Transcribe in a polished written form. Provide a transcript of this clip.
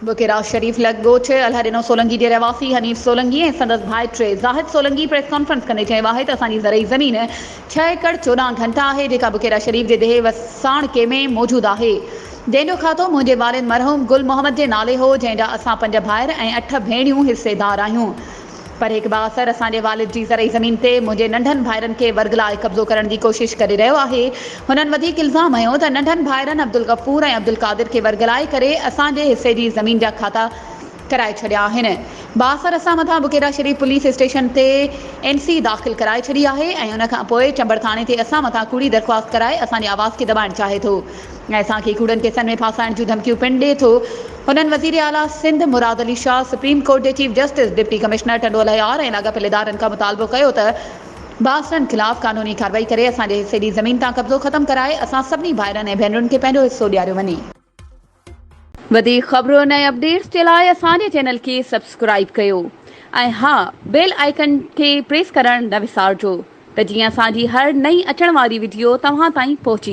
بڪيرا شريف لڳ ڳوٺ الهڏنو سولنگي جي رهواسي حنيف سولنگي ۽ سندس ڀائٽي زاهد سولنگي پريس ڪانفرنس ڪندي چيو آهي ته اسان جي زرعي زمين ڇهه ايڪڙ 14 گهنٽا آهي جيڪا بڪيرا شريف جي ديهه وساڻڪي ۾ موجود آهي جنهن جو کاتو منهنجي والد مرحوم گل محمد جي نالي هو جنهن جا اسان پنج ڀائر ۽ اٺ ڀيڻيون حصيدار آهيون. پر هڪ بااثر اسان جي والد جي زرعي زمين تي منهنجي ننڍن ڀائرن کي ورغلائي قبضو ڪرڻ جي ڪوشش ڪري رهيو آهي. هنن وڌيڪ الزام هنيو ته ننڍن ڀائرن عبدالغفور ۽ عبدالقادر کي ورغلائي ڪري اسان جي حصي جي زمين جا کاتا ڪرائي ڇڏيا آهن. بااثر اسان مٿان بڪيرا شريف پوليس اسٽيشن تي اين سي داخل ڪرائي ڇڏي آهي ۽ ان کان پوء چمبڙ ٿاڻي تي اسان مٿان ڪوڙي درخواست ڪرائي اسان جي آواز کي دٻائڻ چاهي ٿو. ۽ اسان کي ڪوڙن ڪيسن ۾ ڦاسائڻ جون ڌمڪيون پڻ ڏئي ٿو. هنن وزير اعليٰ سنڌ مراد علي شاهه، سپريم ڪورٽ جي chief justice, deputy commissioner Tando Allahyar ۽ لاڳاپيل ادارن کان مطالبو ڪيو ته بااثرن خلاف قانوني ڪارروائي ڪري اسان جي حصي جي زمين تان قبضو ختم ڪرائي اسان سڀني ڀائرن ۽ ڀينرن کي پنهنجو حصو ڏياريو وڃي. وڌيڪ خبرن ۽ اپڊيٽس جي لاء اسان جي چينل کي سبسڪرائيب ڪيو ۽ ها بيل آئيڪن کي پريس ڪرڻ نه وسارجو ته جيئن اسان جي هر نئين اچڻ واري وڊيو توهان تائين پهچي.